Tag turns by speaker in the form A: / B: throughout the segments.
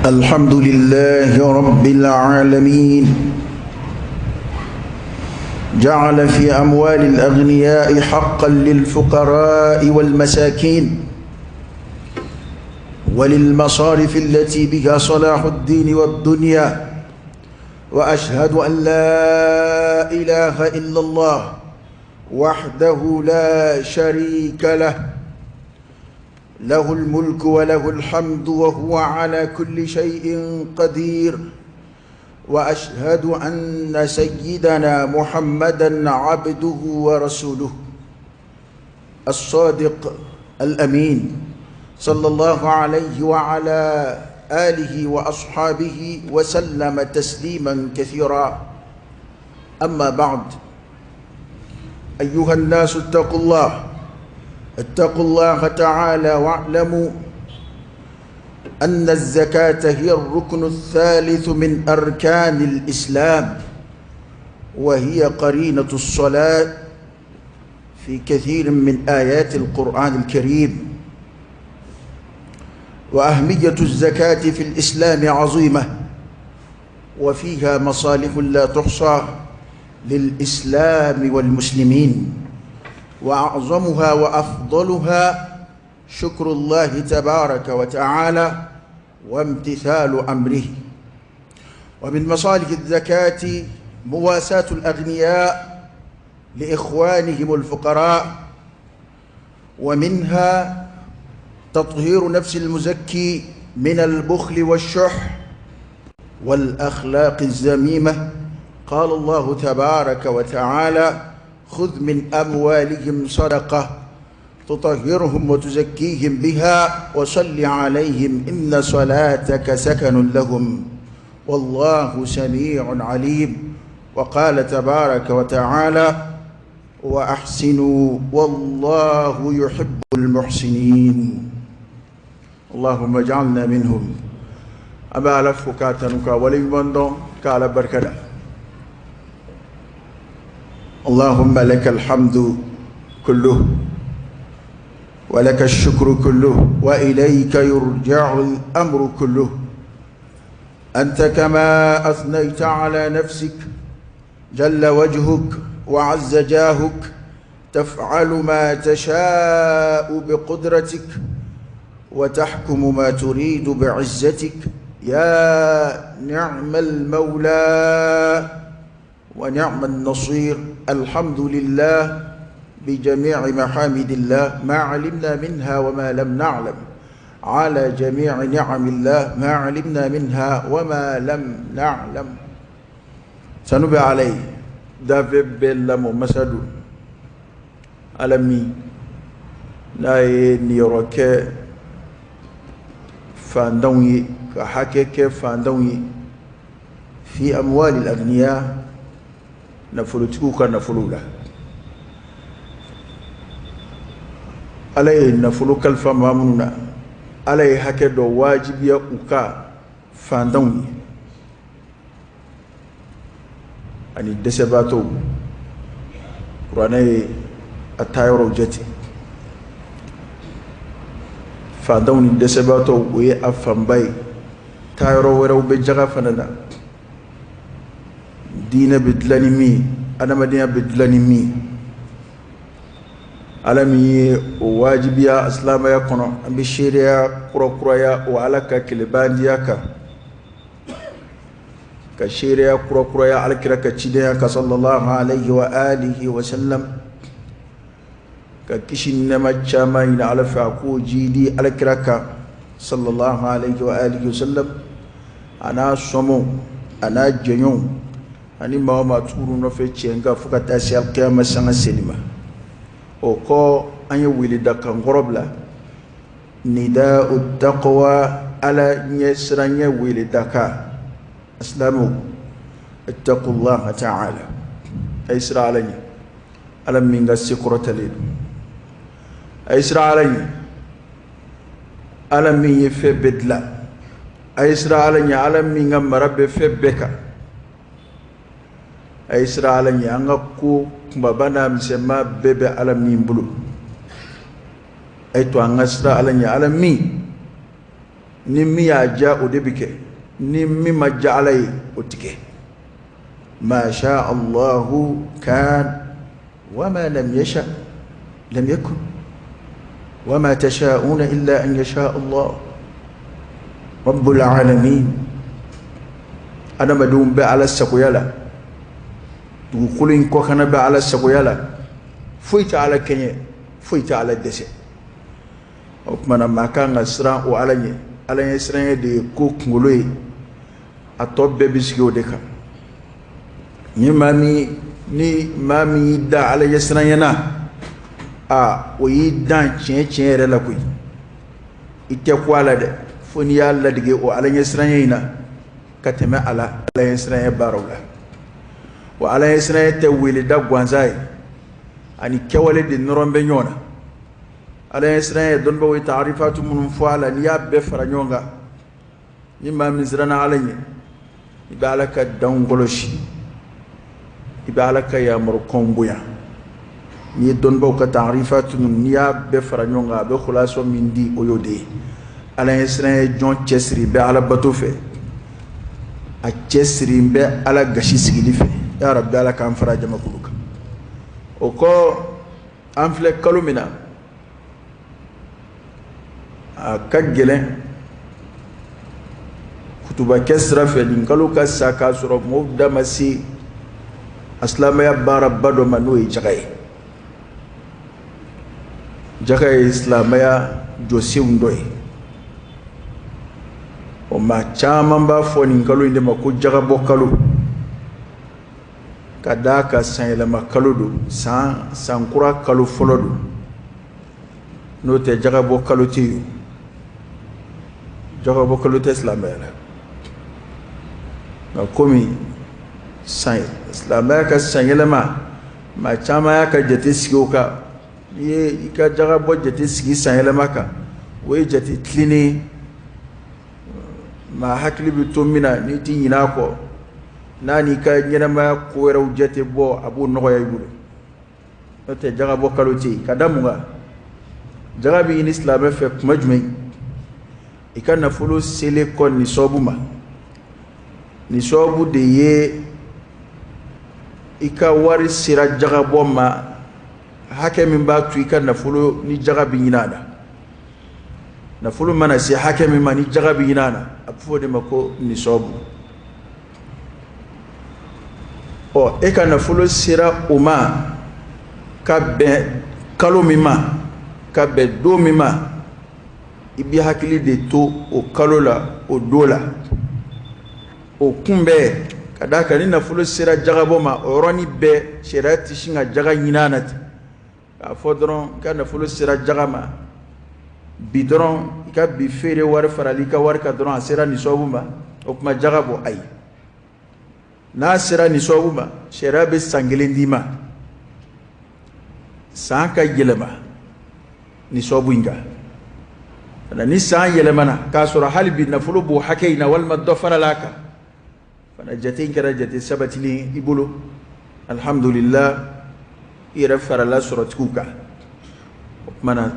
A: الحمد لله رب العالمين جعل في أموال الأغنياء حقا للفقراء والمساكين وللمصارف التي بها صلاح الدين والدنيا، وأشهد أن لا إله إلا الله وحده لا شريك له، له الملك وله الحمد وهو على كل شيء قدير، وأشهد أن سيدنا محمدا عبده ورسوله الصادق الأمين، صلى الله عليه وعلى آله وأصحابه وسلم تسليما كثيرا. أما بعد، أيها الناس اتقوا الله، اتقوا الله تعالى، واعلموا أن الزكاة هي الركن الثالث من أركان الإسلام، وهي قرينة الصلاة في كثير من آيات القرآن الكريم. وأهمية الزكاة في الإسلام عظيمة، وفيها مصالح لا تحصى للإسلام والمسلمين، وأعظمها وأفضلها شكر الله تبارك وتعالى وامتثال أمره. ومن مصالح الزكاة مواساة الأغنياء لإخوانهم الفقراء، ومنها تطهير نفس المزكي من البخل والشح والأخلاق الذميمة. قال الله تبارك وتعالى: خذ من أموالهم صدقة تطهرهم وتزكيهم بها وصل عليهم إن صلاتك سكن لهم والله سميع عليم. وقال تبارك وتعالى: وأحسنوا والله يحب المحسنين. اللهم اجعلنا منهم. أبا ألف كاتنك ولي قال بركة. اللهم لك الحمد كله ولك الشكر كله وإليك يرجع الأمر كله، أنت كما أثنيت على نفسك جل وجهك وعز جاهك، تفعل ما تشاء بقدرتك وتحكم ما تريد بعزتك، يا نعم المولى ونعم النصير. الحمد لله بجميع محامد الله ما علمنا منها وما لم نعلم، على جميع نعم الله ما علمنا منها وما لم نعلم. سنبع عليه دافع بلا مسدو alami n'a ye niyɔrɔ kɛ fantanw ye, ka hakɛ kɛ fantanw ye, fi amwalil agniya, nafolotigiw ka nafolow la. Ala ye nafolo kalifa maa minnu na, Ala ye hakɛ dɔ wajibiya u ka fantanw ye ani dɛsɛbaatɔw. Kuranɛ ye a taayɔrɔw jate. Fantanw ni dɛsɛbaatɔw, o ye a fanba ye. Taayɔrɔ wɛrɛw bɛ jaga fana na. Diinɛ bɛ dilan ni min ye, adamadenya bɛ dilan ni min ye, Ala min ye o wajibiya silamɛya kɔnɔ, an bɛ seereya kurakuraya o Ala ka kelenbandiya kan, ka seereya kurakuraya Alakira ka cidenya kan sallallahu alayhi wa alihi wa sallam, ka kisi ni nɛɛma caman ɲini Ala fɛ a k'o jiidi Alakira kan sallallahu alayhi wa alihi wa sallam, a n'a sɔmɔw a n'a jɛɲɔgɔnw ani maa o maa tugur'u nɔfɛ tiɲɛ kan fo ka taa se alikiyama sanga seli ma. O kɔ, an ye weledakan kɔrɔ bila, nida'u taqwa, Ala ɲɛ siranɲɛ weledakan. Asilamɛw, ittaqullaha ta'ala, a ye siran Ala ɲɛ, Ala min ka se kɔrɔtalen don. A ye siran Ala ɲɛ, Ala min ye fɛn bɛɛ dilan. A ye siran Ala ɲɛ, Ala min ka mara bɛ fɛn bɛɛ kan. A ye siran Ala ɲɛ, an ka ko kunbaba n'a misɛnman bɛɛ bɛ Ala min bolo. A ye to an ka siran Ala ɲɛ, Ala min Ni min y'a diya, o de bɛ kɛ. Ni min ma diya Ala ye, o tɛ kɛ. Ma sha Allahu kan wa ma lam yasha lam yakun wa ma tasha'una illa an yasha Allah rabbul alamin. Adamadenw bɛ Ala sagoya la, dugukolo in kɔkanna bɛ Ala sagoya la. Foyi tɛ Ala kɛɲɛ, foyi tɛ Ala dɛsɛ. O tuma na, maa kan ka siran o Ala ɲɛ. Ala ɲɛ siranya de ye ko kunkolo ye, a tɔ bɛɛ bɛ sigi o de kan. Ni maa min y'i da Ala ɲɛ siranya na, a o y'i dan tiɲɛ tiɲɛ yɛrɛ la koyi. I tɛ ko a la dɛ, fo n'i y'a ladege o Ala ɲɛ siranya in na ka tɛmɛ a la Ala ɲɛ siranya baaraw la. Wa Ala ɲɛ siranya tɛ weleda gansan ye, ani kɛwale de nɔrɔ bɛ ɲɔgɔn na. Ala ɲɛ siranya, dɔnnibaw ye taarifatu minnu fɔ a la, n'i y'a bɛɛ fara ɲɔgɔn kan, ni maa min siranna Ala ɲɛ, i bɛ Ala ka danw kɔlɔsi, i bɛ Ala ka yamarukanw bonya. N'i ye dɔnnibaw ka taarifatu ninnu, n'i y'a bɛɛ fara ɲɔgɔn kan, a bɛ khulaso min di, o y'o de ye. Ala ɲɛ siranya jɔn cɛsiri bɛ Ala bato fɛ, a cɛsiri bɛ Ala gasi sigili fɛ. Ya Rabbi, Ala k'an fara jamakulu kan. O kɔ, an filɛ kalo min na, a ka gɛlɛn kutubakɛ sira fɛ nin kalo ka sa k'a sɔrɔ mɔgɔw da ma se a silamɛya baaraba dɔ ma, n'o ye jaga ye. Jaga ye silamɛya jɔsenw dɔ ye. O maa caman b'a fɔ nin kalo in de ma ko jagabɔ kalo, ka d'a ka sanyɛlɛma kalo don, san sankura kalo fɔlɔ don. N'o tɛ, jagabɔ kalo tɛ yen, jagabɔ kalo tɛ silamɛya la. Nka komi san silamɛya ka sanyɛlɛma, maa caman y'a ka jate sigi o kan. N'i ye i ka jagabɔ jate sigi sanyɛlɛma kan, o ye jate tilennen ye, maa hakili bɛ to min na, n'i ti ɲinɛ a kɔ, n'a n'i ka ɲɛnamaya ko wɛrɛw jate bɔ, a b'o nɔgɔya i bolo. N'o tɛ, jagabɔ kalo tɛ yen. Ka da mun kan? Jaga bɛ ɲini silamɛ fɛ kuma jumɛn? I ka nafolo selen kɔ nisɔbu ma. Nisɔbu de ye i ka wari sera jagabɔ ma, hakɛ min b'a to i ka nafolo ni jaga bɛ ɲini a la. Nafolo mana se hakɛ min ma ni jaga bɛ ɲini a la, a bɛ fɔ o de ma ko nisɔbu. Ɔ, e ka nafolo sera o ma ka bɛn kalo min ma, ka bɛn don min ma, i b'i hakili de to o kalo la, o don la, o kunbɛn. Ka d'a kan ni nafolo sera jagabɔ ma, o yɔrɔnin bɛɛ, sariya tɛ sin ka jaga ɲini a na ten k'a fɔ dɔrɔn i ka nafolo sera jaga ma bi dɔrɔn, i ka bi feere wari farali i ka wari kan dɔrɔn, a sera nisɔbu ma, o tuma jaga bɔ. Ayi, n'a sera nisɔbu ma, sariya bɛ san kelen d'i ma, san ka yɛlɛma nisɔbu in kan. Ni san yɛlɛmana k'a sɔrɔ hali bi nafolo b'o hakɛ in na, walima dɔ farala a kan fana, jate in kɛra jate sabatilen i bolo. Alhamdulillah, i yɛrɛ farala sɔrɔtigiw kan. O tuma na,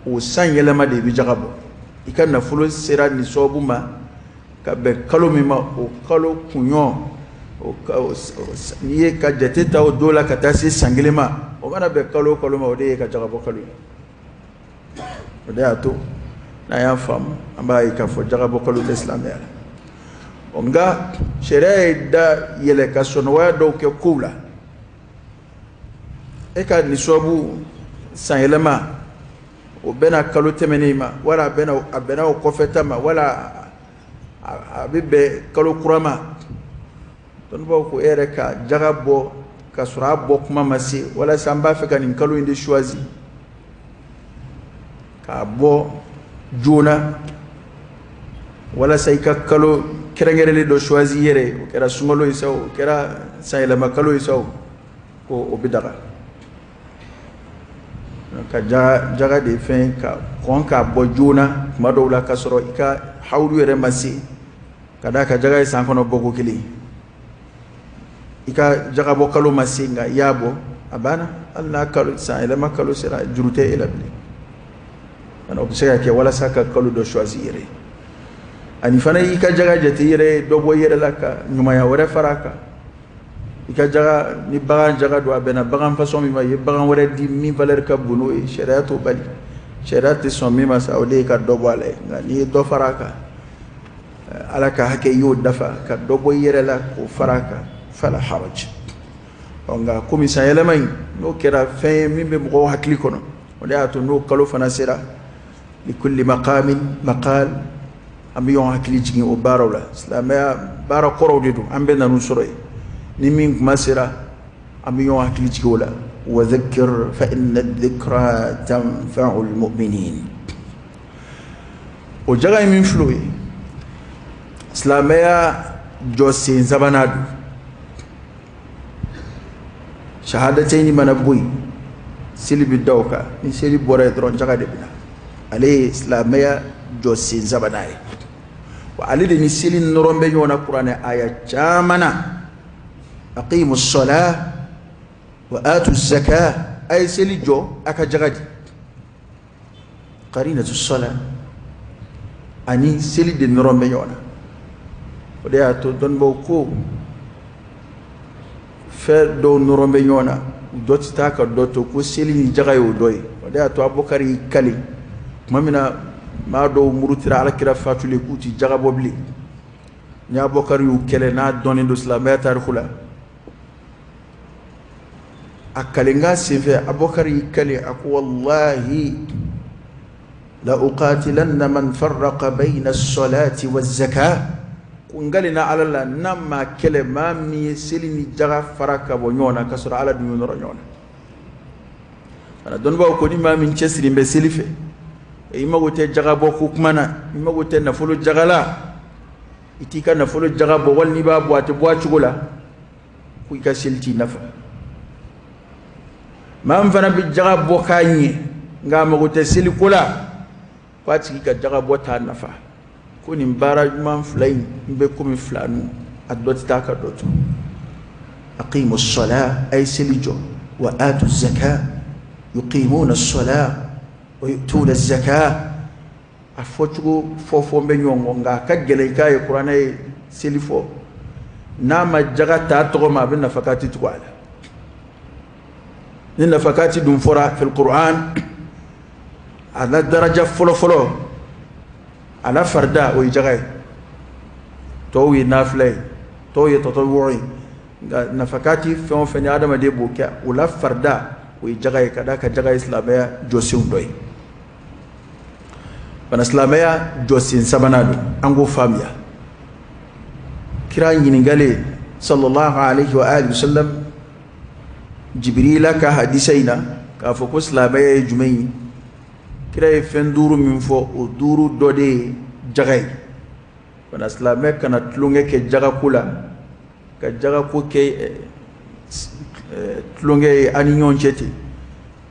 A: o san yɛlɛma de bɛ jaga bɔ. I ka nafolo sera nisɔbu ma ka bɛn kalo min ma, o kalo kunɲɔgɔn, n'i ye ka jate ta o don la ka taa se san kelen ma, o mana bɛn kalo o kalo ma, o de ye ka jagabɔ kalo ye. O de y'a to n'an y'a faamu, an b'a ye k'a fɔ jagabɔ kalo tɛ silamɛya la. Nka sariya ye da yɛlɛ ka sɔnɔgɔya dɔw kɛ kow la. E ka nisɔbu sanyɛlɛma, o bɛna kalo tɛmɛnen ma, wala a bɛnna o kɔfɛ ta ma, wala a bɛ bɛn kalo kura ma, dɔnnibaw ko e yɛrɛ ka jaga bɔ ka sɔrɔ a bɔ kuma ma se, walasa an b'a fɛ ka nin kalo in de choisi k'a bɔ joona, walasa i ka kalo kɛrɛnkɛrɛnlen dɔ choisi i yɛrɛ ye, o kɛra sunkalo ye sa, o kɛra sanyɛlɛma kalo ye sa, o ko o bɛ daga. Ka jaga de fɛn ka kɔn k'a bɔ joona tuma dɔw la, ka sɔrɔ i ka hawulu yɛrɛ ma se. Ka d'a ka jaga ye san kɔnɔ bɔko kelen, i ka jagabɔ kalo ma se, nka i y'a bɔ, a banna. Hali n'a kalo san yɛlɛma kalo sera, juru tɛ e la bilen. O bɛ se ka kɛ walasa ka kalo dɔ choisi yɛrɛ ye. Ani fana y'i ka jaga jate i yɛrɛ ye dɔ bɔ i yɛrɛ la ka ɲumanya wɛrɛ fara a kan. I ka jaga ni bagan jaga don, a bɛnna bagan fasɔn min ma, i ye bagan wɛrɛ di min valeur ka bon n'o ye, sariya t'o bali. Sariya tɛ sɔn min ma sa, o de ye ka dɔ bɔ a la ye. Nka n'i ye dɔ fara a kan, Ala ka hakɛ i y'o dafa, ka dɔ bɔ i yɛrɛ la k'o fara a kan, fala haraj. Ɔ nka komi san yɛlɛma in n'o kɛra fɛn ye min bɛ mɔgɔw hakili kɔnɔ, o de y'a to n'o kalo fana sera, likulli maqamin maqal, an bɛ ɲɔgɔn hakili jigin o baaraw la. Silamɛya baara kɔrɔw de don, an bɛɛ nan'u sɔrɔ yen. Ni min kuma sera, an bɛ ɲɔgɔn hakili jigin o la. Wa dhakkir fa inna dhikra tanfa'ul mu'minin. O jaga in min filɛ o ye, silamɛya jɔsen sabanan don. Shahadataini mana bɔ yen, seli bɛ da o kan. Ni seli bɔra yen dɔrɔn, jaga de bɛ na. Ale ye silamɛya jɔsen sabanan ye, wa ale de ni seli nɔrɔ bɛ ɲɔgɔn na kuranɛ aya caman na. Aqimu ssalah wa atu zaka, a ye seli jɔ, a ka jaga di. Qarinatu sala ani seli de nɔrɔ bɛ ɲɔgɔn na. O de y'a to dɔnnibaw ko fɛn dɔw nɔrɔ bɛ ɲɔgɔn na, dɔ tɛ taa ka dɔ to, ko seli ni jaga ye o dɔ ye. O de y'a to Abubakari y'i kali tuma min na maa dɔw murutira Ala kira fatulen k'u ti jaga bɔ bilen, ni Abubakari y'u kɛlɛ, n'a dɔnnen don silamɛya tariku la. A kalenkan senfɛ, Abubakar y'i kale, a ko: wallahi la uqatilanna man farraqa bayna as-salati waz-zakah. Ko n kalenna Ala la, n'a maa kɛlɛ, maa min ye seli ni jaga fara ka bɔ ɲɔgɔn na, ka sɔrɔ Ala dun y'u nɔrɔ ɲɔgɔn na. Fana dɔnnibaw ko ni maa min cɛsiri bɛ seli fɛ, i mago tɛ jaga bɔ ko kuma na, i mago tɛ nafolo jaga la, i t'i ka nafolo jaga bɔ, wali n'i b'a bɔ, a tɛ bɔ a cogo la, ko i ka seli t'i nafa. Maa min fana bɛ jaga bɔ k'a ɲɛ, nka a mago tɛ seli ko la, ko a tigi ka jaga bɔ t'a nafa. Ko nin baara ɲuman fila in bɛ komi filanu, a dɔ tɛ taa ka dɔ to. Aqimu ssalah, a ye seli jɔ, wa atu zaka, yuqimuna ssalah wa yu'tuna zaka. A fɔcogo fɔ bɛ ɲɔgɔn kɔ, nka a ka gɛlɛn i k'a ye kuranɛ ye seli fɔ n'a ma jaga ta tɔgɔ ma, a bɛ nafakati tugu a la. Ni nafakati dun fɔra fil Qur'an, a la daraja fɔlɔ-fɔlɔ, a la farida, o ye jaga ye. Tɔw ye nafila ye, tɔw ye tatawwu ye, nka nafakati fɛn o fɛn ni adamaden b'o kɛ, o la farida, o ye jaga ye, ka d'a kan jaga ye silamɛya jɔsenw dɔ ye. Bana silamɛya jɔsen sabanan don, an k'o faamuya. Kira ɲininkalen sallallahu alaihi wa alihi wasallam Jibirila ka hadisa in na k'a fɔ ko silamɛya ye jumɛn ye, kira ye fɛn duuru min fɔ, o duuru dɔ de ye jaga ye. Bana silamɛ kana tulonkɛ kɛ jagako la, ka jagako kɛ tulonkɛ ye an ni ɲɔgɔn cɛ ten.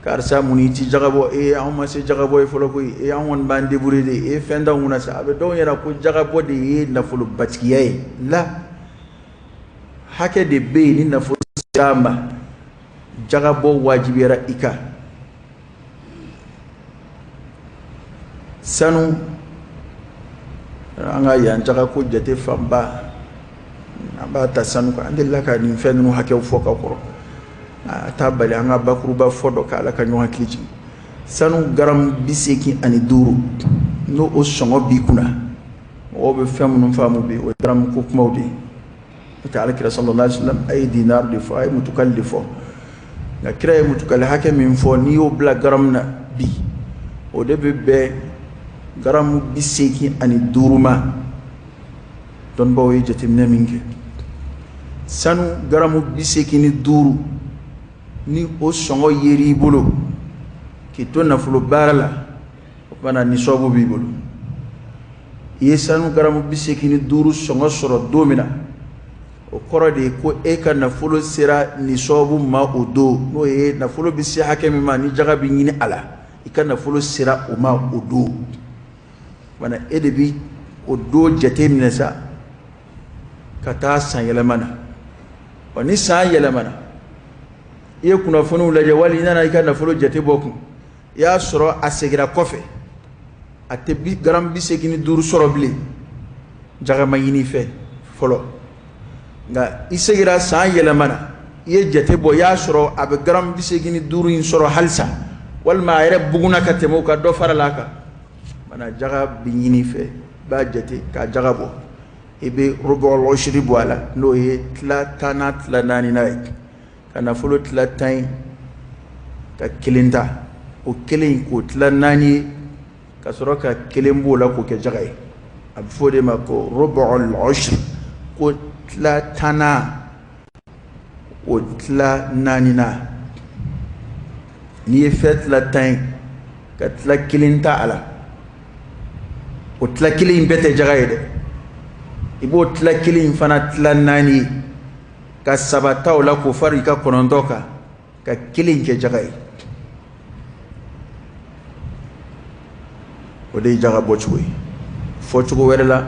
A: Karisa, mun i ti jagabɔ? E, anw ma se jagabɔ ye fɔlɔ koyi. E, an kɔni b'an débrouiller de. E, fɛn t'anw kunna sa. A bɛ dɔw ɲɛna ko jagabɔ de ye nafolobatigiya ye. La, hakɛ de bɛ yen, ni nafolo sera a ma, jagabɔ wajibiyara i kan. Sanu, an ka yan jagako jate fanba, an b'a ta sanu kan. An delila ka nin fɛn ninnu hakɛw fɔ ka kɔrɔ, a t'a bali an ka bakuruba fɔ dɔ k'Ala ka ɲɔgɔn hakili jigin. Sanu garamu 85, n'o o sɔngɔ b'i kunna, mɔgɔw bɛ fɛn minnu faamu bi, o ye garamu ko kumaw de ye. N'o tɛ, Alakira sallallahu alaihi wasallam a ye dinar de fɔ, a ye mutukali de fɔ. Nka kira ye mutukali hakɛ min fɔ, n'i y'o bila garamu na bi, o de bɛ bɛn garamu 85 ma. Dɔnnibaw ye jateminɛ min kɛ, sanu garamu 85, ni o sɔngɔ yer'i bolo k'i to nafolo baara la, o tuma na nisɔbu b'i bolo. I ye sanu garamu 85 sɔngɔ sɔrɔ don min na, o kɔrɔ de ye ko e ka nafolo sera nisɔbu ma o don. N'o ye nafolo bɛ se hakɛ min ma ni jaga bɛ ɲini a la, i ka nafolo sera o ma o don. Wala e de bi o don jate minɛ sa ka taa san yɛlɛma na. Wa ni san yɛlɛmana, i ye kunnafoniw lajɛ, wali i nana i ka nafolo jate bɔ kun, i y'a sɔrɔ a seginna kɔfɛ, a tɛ garamu 85 sɔrɔ bilen. Jaga ma ɲini i fɛ fɔlɔ, nka i segira san yɛlɛmana, i ye jate bɔ, i y'a sɔrɔ a bɛ garamu 85 in sɔrɔ halisa, walima a yɛrɛ bugunna ka tɛmɛ o kan, dɔ farala a kan. Mana jaga bɛ ɲini i fɛ, i b'a jate k'a jaga bɔ, i bɛ rubul ushri bɔ a la, n'o ye tila tannan tila naaninan ye, ka nafolo tila 10 ye ka kelen ta, o kelen k'o tila naani ye, ka sɔrɔ ka kelen b'o la k'o kɛ jaga ye. A bɛ fɔ o de ma ko rubul ushri, ko tila tannan o tila naaninan. N'i ye fɛn tila 10 ye ka tila kelen ta a la, o tila kelen in bɛɛ tɛ jaga ye dɛ, i b'o tila kelen in fana tila naani ye, ka saba ta o la k'o fara i ka 9 kan, ka kelen kɛ jaga ye. O de ye jaga bɔcogo ye. Fɔcogo wɛrɛ la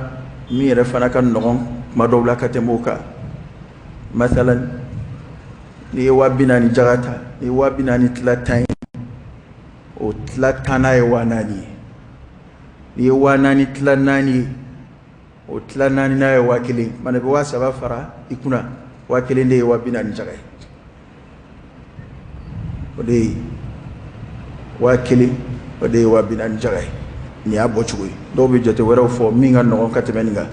A: min yɛrɛ fana ka nɔgɔn kuma dɔw la ka tɛmɛ o kan, masalan n'i ye 40 000 jaga ta, n'i ye 40 000 tila 10 ye, o tila tannan ye 4000 ye. N'i ye 4000 tila naani ye, o tila naaninan ye 1000. Mana i bɛ 3000 fara i kunna, 1000 de ye 40 000 jaga ye. O de ye 1000, o de ye 40 000 jaga ye. Nin y'a bɔcogo ye. Dɔw bɛ jate wɛrɛw fɔ min ka nɔgɔn ka tɛmɛ nin kan.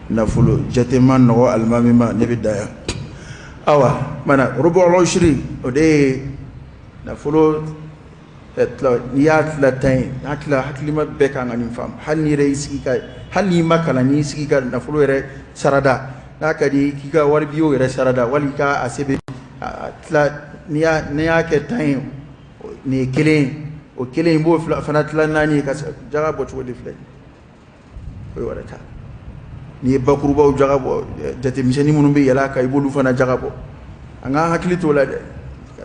A: Nafolo jate ma nɔgɔ alimami ma, ne bɛ dan yan. Awa mana rubul ushri, o de ye nafolo n'i y'a tila 10 ye, hakilima bɛɛ kan ka nin faamu. Hali n'i yɛrɛ y'i sigi ka, hali n'i ma kalan, n'i sigi ka nafolo yɛrɛ sarada, n'a ka di k'i ka wari biyew yɛrɛ sarada, wali i ka a sɛbɛn tila, n'i y'a kɛ 10 ye, nin ye kelen ye, o kelen i b'o fana tila naani ye, ka jaga bɔ cogo de filɛ, o ye wɛrɛ ta. N'i ye bakurubaw jaga bɔ, jatemisɛnnin minnu bɛ yɛlɛ a kan, i b'olu fana jaga bɔ. An k'an hakili t'o la dɛ,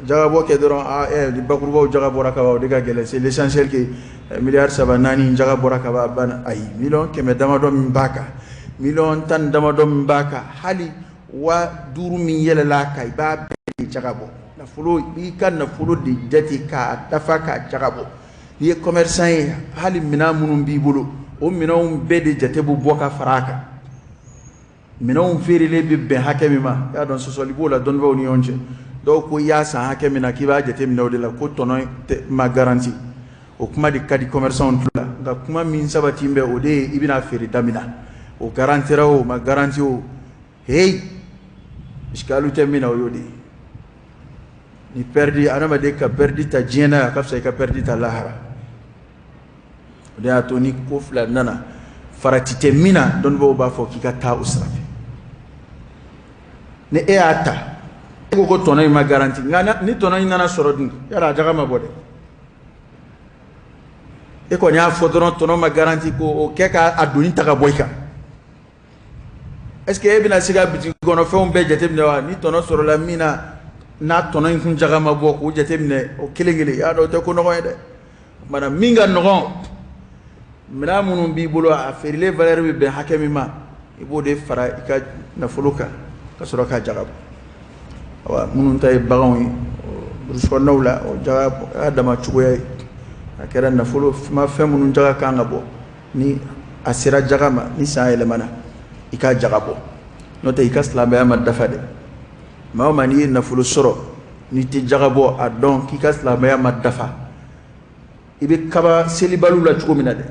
A: jaga bɔ kɛ dɔrɔn, aa ni bakurubaw jaga bɔra ka ban, o de ka gɛlɛn. C'est l'essentiel que miliyari 3 4 jaga bɔra ka ban, a banna. Ayi, miliyɔn 100 damadɔ min b'a kan, miliyɔn 10 damadɔ min b'a kan, hali 5000 min yɛlɛla a kan, i b'a bɛɛ de jaga bɔ. Nafolo, i b'i ka nafolo de jate k'a dafa k'a jaga bɔ. N'i ye commerçant ye, hali minɛn minnu b'i bolo, o minɛnw bɛɛ de jate bɛ bɔ ka fara a kan. Minɛnw feerelen bɛ bɛn hakɛ min ma, i y'a dɔn sɔsɔli b'o la dɔnnibaaw ni ɲɔgɔn cɛ. Dɔw ko i y'a san hakɛ min na, k'i b'a jate minɛ o de la, ko tɔnɔ ma garanti. O kuma de ka di commerçant tulo la, nka kuma min sabati bɛ, o de ye i bɛna feere daminɛ, o garantira o ma garanti o, hey, iskalu tɛ min na, o y'o de ye. Ni perdu, adamaden ka perdu ta diɲɛ na, a ka fisa i ka perdu ta lahara. O de y'a to ni ko fila nana, farati tɛ min na, dɔnnibaaw b'a fɔ k'i ka taa o sira fɛ. Ni e y'a ta, e ko ko tɔnɔ in ma garanti, nka ni tɔnɔ in nana sɔrɔ dun, yala a jaga ma bɔ dɛ. E kɔni y'a fɔ dɔrɔn tɔnɔ ma garanti, ko o kɛ k'a doni ta ka bɔ i kan. Est-ce que e bɛna se ka bitigi kɔnɔ fɛnw bɛɛ jateminɛ wa? Ni tɔnɔ sɔrɔla min na, n'a tɔnɔ in kun jaga ma bɔ, k'o jateminɛ o kelen kelen, y'a dɔn o tɛ ko nɔgɔn ye dɛ. O kumana min ka nɔgɔn, minɛn minnu b'i bolo, a feerelen valeur bɛ bɛn hakɛ min ma, i b'o de fara i ka nafolo kan ka sɔrɔ k'a jaga bɔ. Awa minnu ta ye baganw ye burusi kɔnɔnaw la, o jaga y'a dama cogoya ye. A kɛra nafolo ma fɛn minnu jaga kan ka bɔ, ni a sera jaga ma, ni san yɛlɛmana, i ka jaga bɔ, n'o tɛ i ka silamɛya ma dafa dɛ. Maa o maa n'i ye nafolo sɔrɔ, n'i tɛ jaga bɔ, a dɔn k'i ka silamɛya ma dafa. I bɛ kaba selibaliw la cogo min na dɛ,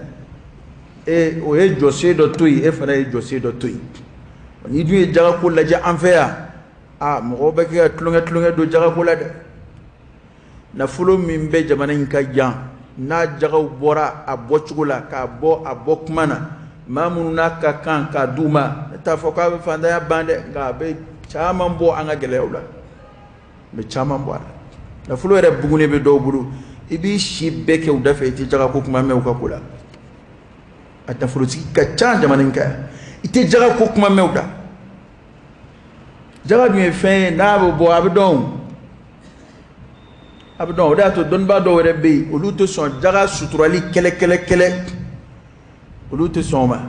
A: e o ye jɔsen dɔ to yen, e fana ye jɔsen dɔ to yen. N'i dun ye jagako lajɛ an fɛ yan, aa mɔgɔw bɛ kɛ ka tulonkɛ tulonkɛ don jagako la dɛ. Nafolo min bɛ jamana in ka yan, n'a jagaw bɔra a bɔcogo la, k'a bɔ a bɔ kuma na, maa minnu n'a ka kan k'a d'u ma, ne t'a fɔ k'a bɛ fantanya ban dɛ, nka a bɛ caman bɔ an ka gɛlɛyaw la, a bɛ caman bɔ a la. Nafolo yɛrɛ bugunen bɛ dɔw bolo, i b'i si bɛɛ kɛ u da fɛ, i tɛ jagako kuma mɛn u ka ko la. A nafolotigi ka ca jamana in kan yan, i tɛ jagako kuma mɛn u da. Jaga dun ye fɛn ye, n'a bɛ bɔ a bɛ dɔn, a bɛ dɔn. O de y'a to dɔnnibaa dɔw yɛrɛ bɛ yen, olu tɛ sɔn jaga suturali kɛlɛ kɛlɛ kɛlɛ, olu tɛ sɔn o ma.